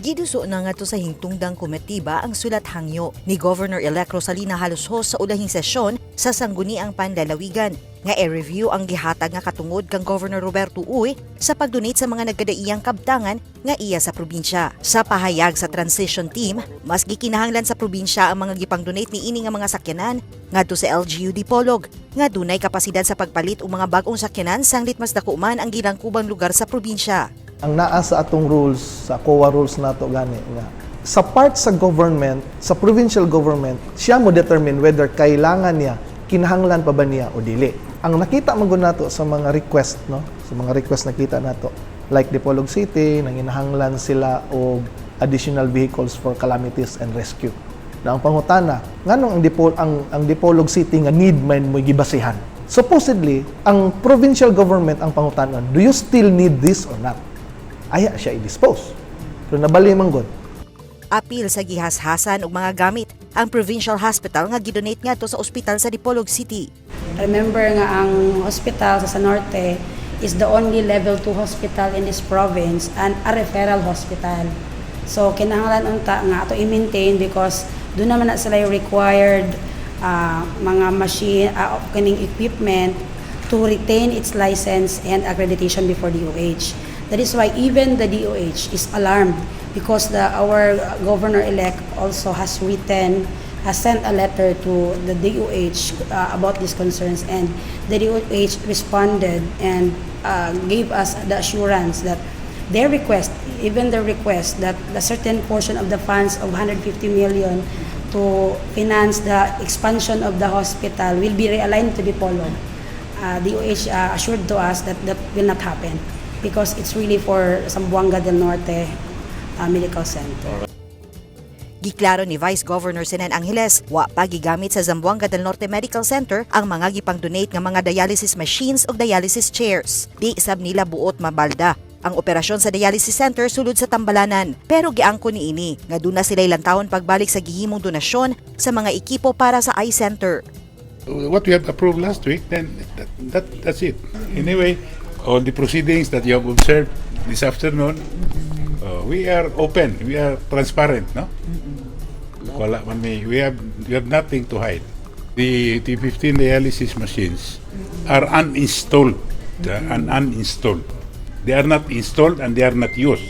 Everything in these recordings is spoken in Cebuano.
Giduso na ngadto sa hintungdang komitiba ang sulat hangyo ni Governor-elect Rosalina Jalosjos sa ulahing sesyon sa Sangguniang Panlalawigan nga i-review ang gihatag nga katungod kang Governor Roberto Uy sa pag-donate sa mga nagkadaiyang kabtangan nga iya sa probinsya. Sa pahayag sa transition team, mas gikinahanglan sa probinsya ang mga gipang-donate niini nga mga sakyanan ngadto sa LGU Dipolog nga dunay kapasidad sa pagpalit og mga bag-ong sakyanan sanglit mas dako man ang gilangkubang lugar sa probinsya. Ang naa sa atong rules, sa COA rules nato gani nga sa part sa government, sa provincial government, siya mo determine whether kailangan niya, kinahanglan pa ba niya o dili. Ang nakita man gud nato sa mga request, no, sa mga request nakita nato, like Dipolog City, nanginahanglan sila og additional vehicles for calamities and rescue. Na ang pangutana, nganong ang Dipolog City nga need man mo gibasihan? Supposedly, ang provincial government ang pangutanon, "Do you still need this or not?" Aya siya i-dispose. Pero nabali man gud. Apil sa gihashasan og mga gamit ang provincial hospital nga gidonate ngadto sa ospital sa Dipolog City. Remember nga ang hospital sa Norte is the only level 2 hospital in this province and a referral hospital. So kinahanglan unta nga ato i-maintain because doon naman na sila yung required mga machine, kaning equipment to retain its license and accreditation before DOH. That is why even the DOH is alarmed because the our governor-elect also has sent a letter to the DOH about these concerns, and the DOH responded and gave us the assurance that their request, even their request that the certain portion of the funds of 150 million to finance the expansion of the hospital will be realigned to Dipolog. DOH assured to us that that will not happen because it's really for Zamboanga del Norte Medical Center. Giklaro ni Vice Governor Senen Angeles, wa pa gigamit sa Zamboanga del Norte Medical Center ang mga gipang-donate nga mga dialysis machines ug dialysis chairs. Di sab nila buot mabalda ang operasyon sa dialysis center sulod sa tambalanan. Pero giangko niini nga duna sila lantawon pagbalik sa gihimong donasyon sa mga ekipo para sa eye center. What we have approved last week, then that's it. Anyway, all the proceedings that you have observed this afternoon, we are open, we are transparent, no? Wala man may, we have nothing to hide. The 15 dialysis machines are uninstalled, and uninstalled. They are not installed and they are not used.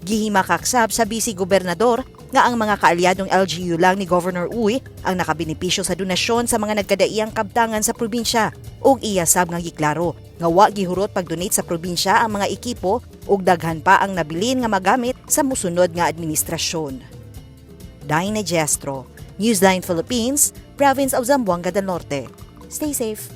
Gihimakak sab sa Vice Gobernador nga ang mga kaalyadong LGU lang ni Governor Uy ang nakabenepisyo sa donasyon sa mga nagkadaiyang kabtangan sa probinsya ug iya sab nga giklaro nga wa gihurot pag-donate sa probinsya ang mga ekipo ug daghan pa ang nabilin nga magamit sa musunod nga administrasyon. Dinah Gestro, Newsline Philippines, Province of Zamboanga del Norte. Stay safe.